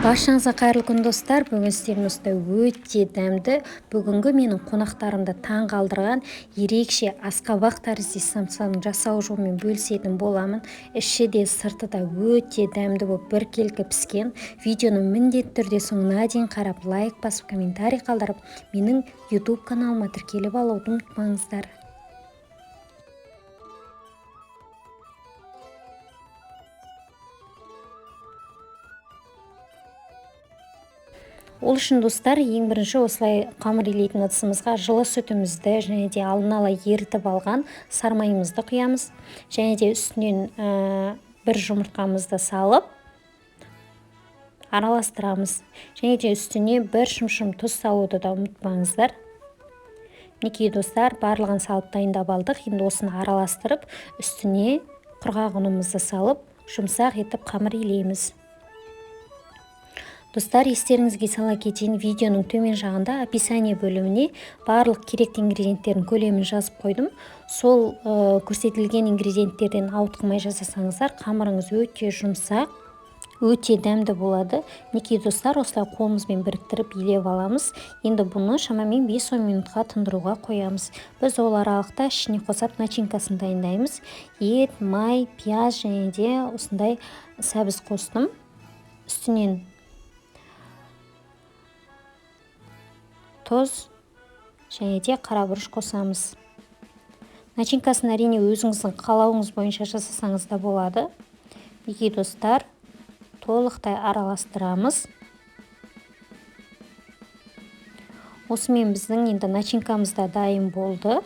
Баршаңызға қайырлы күн, достар. Бүгін сіздермен осындай өте дәмді, бүгінгі менің қонақтарымды таң қалдырған ерекше асқабақ тәрізді самсаның жасау жолымен бөлісетін боламын. Іші де, сырты да өте дәмді болып біркелкі піскен. Видеоны міндетті түрде соңына дейін қарап, лайк басып, комментарий қалдырып, менің YouTube каналыма тіркеліп алуды ұмытпаңыздар. Ол үшін, достар, ең бірінші осылай қамыр илейтін ыдысымызға жылы сүтімізді және де алдын ала ерітіп алған сармайымызды құямыз. Және де үстінен бір жұмыртқамызды салып араластырамыз. Және де үстіне бір шымшым тұз салуды да ұмытпаңыздар. Мінекей, достар, барлығын салып дайындап алдық. Енді осыны араластырып, үстіне құрғақ ұнымызды салып, жұмсақ етіп қамыр илейміз. Достар, естеріңізге сала кетейін, видеоның төмен жағында описание бөліміне барлық керекті ингредиенттердің көлемін жазып қойдым. Сол көрсетілген ингредиенттерден ауытқымай жасасаңыздар, қамырыңыз өте жұмсақ, өте дәмді болады. Мінекей, достар, осылай қолымызбен біріктіріп илеп аламыз. Енді бұны шамамен 5-10 минутқа тындыруға қоямыз. Біз ол аралықта ішіне қосап начинкасын дайындаймыз. Ет, май, пияз және де осындай сәбіз қостым. Үстінен тұз және де қара бұрыш қосамыз. Начинкасын әрине өзіңіздің қалауыңыз бойынша жасасаңыз да болады. Мінекей, достар, толықтай араластырамыз. Осымен біздің енді начинкамыз да дайын болды.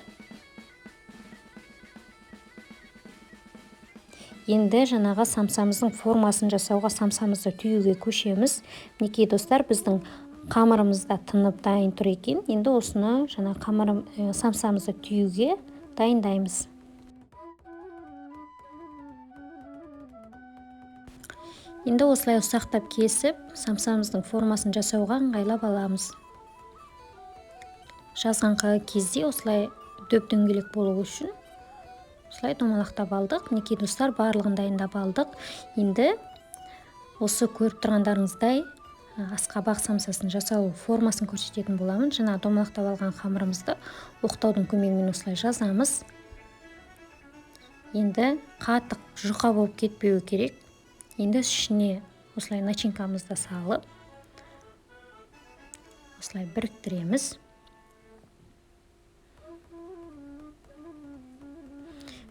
Енді жаңағы самсамыздың формасын жасауға, самсамызды түюге көшеміз. Мінекей, достар, біздің қамырымыз да тынып дайын тұр екен. Енді осыны жаңа қамырым, самсамызды түюге дайындаймыз. Енді осылай ұсақтап кесіп, самсамыздың формасын жасауға ыңғайлап аламыз. Жазған кезде осылай дөп-дөңгелек болу үшін осылай домалақтап алдық. Мінекей, достар, барлығын дайындап алдық. Енді осы көріп тұрғандарыңыздай асқабақ самсасын жасалу формасын көрсететін боламын. Жаңа домалақтап алған қамырымызды оқтаудың көмегімен осылай жазамыз. Енді қатты жұқа болып кетпеуі керек. Енді ішіне осылай начинкамызды салып, осылай біріктіреміз.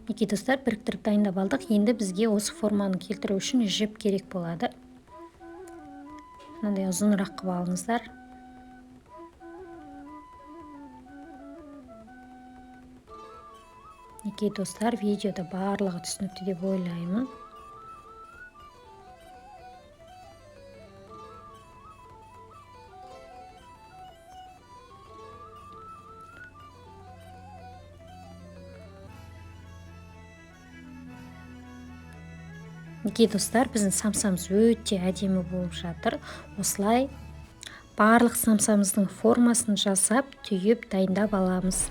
Мінекей, достар, біріктіріп дайындап алдық. Енді бізге осы форманы келтіру үшін жіп керек болады. Мынандай ұзынырақ қылып алыңыздар. Мінекей, достар, видеода барлығы түсінікті деп ойлаймын. Мінекей, достар, біздің самсамыз өте әдемі болып жатыр. Осылай барлық самсамыздың формасын жасап, түйіп, дайындап аламыз.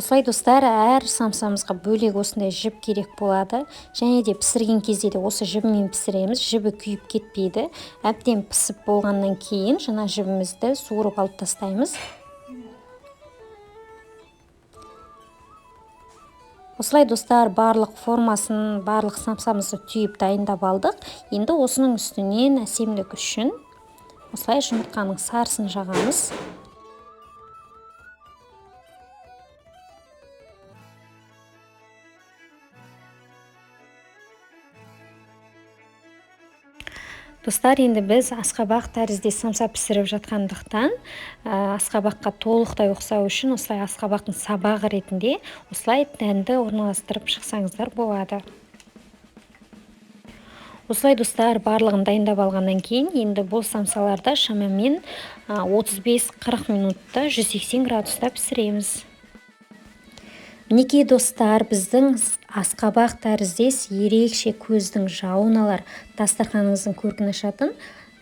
Осылай, достар, әр самсамызға бөлек осындай жіп керек болады. Және де пісірген кезде де осы жібімен пісіреміз. Жібі күйіп кетпейді. Әбден пісіп болғаннан кейін жаңа жібімізді суырып алып тастаймыз. Осылай, достар, барлық формасын, барлық самсамызды түйіп дайындап алдық. Енді осының үстінен әсемдік үшін осылай жұмыртқаның сарысын жағамыз. Достар, енді біз асқабақ тәрізді самса пісіріп жатқандықтан, асқабаққа толықтай ұқсау үшін осылай асқабақтың сабағы ретінде осылай дәнді орналастырып шықсаңыздар болады. Осылай, достар, барлығын дайындап алғаннан кейін енді бұл самсаларды шамамен 35-40 минутта 180 градуста пісіреміз. Мінекей, достар, біздің асқабақ тәріздес ерекше көздің жауын алар, дастарханыңыздың көркін ашатын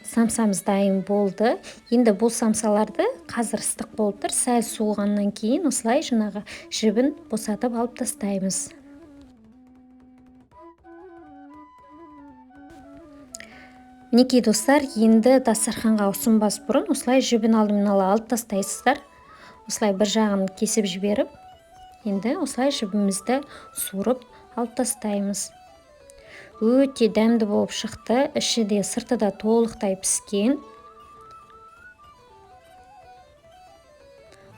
самсамыз дайын болды. Енді бұл самсаларды қазір ыстық болып тұр, сәл суығаннан кейін осылай жаңағы жібін босатып алып тастаймыз. Мінекей, достар, енді дастарханға ұсынбас бұрын осылай жібін алдымен алып тастайсыздар. Осылай бір жағын кесіп жіберіп, енді осылай жібімізді суырып алып тастаймыз. Өте дәмді болып шықты, іші де сырты да толықтай піскен.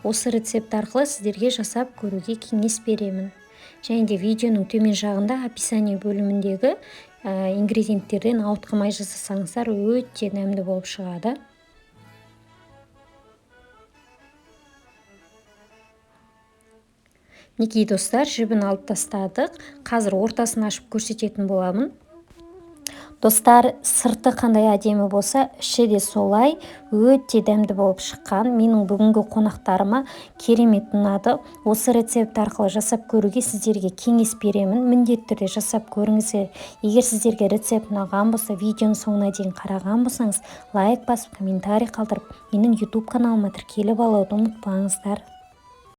Осы рецепт арқылы сіздерге жасап көруге кеңес беремін. Және де видеоның төмен жағында описание бөліміндегі ингредиенттерден ауытқымай жасасаңыздар, өте дәмді болып шығады. Мінекей, достар, жібін алып тастадық. Қазір ортасын ашып көрсететін боламын. Достар, сырты қандай әдемі болса, іші де солай өте дәмді болып шыққан. Менің бүгінгі қонақтарыма керемет ұнады. Осы рецепт арқылы жасап көруге сіздерге кеңес беремін. Міндетті түрде жасап көріңіздер. Егер сіздерге рецепт ұнаған болса, видеоның соңына дейін қараған болсаңыз, лайк басып, комментарий қалдырып, менің YouTube каналыма тіркеліп алуды ұмытпаңыздар.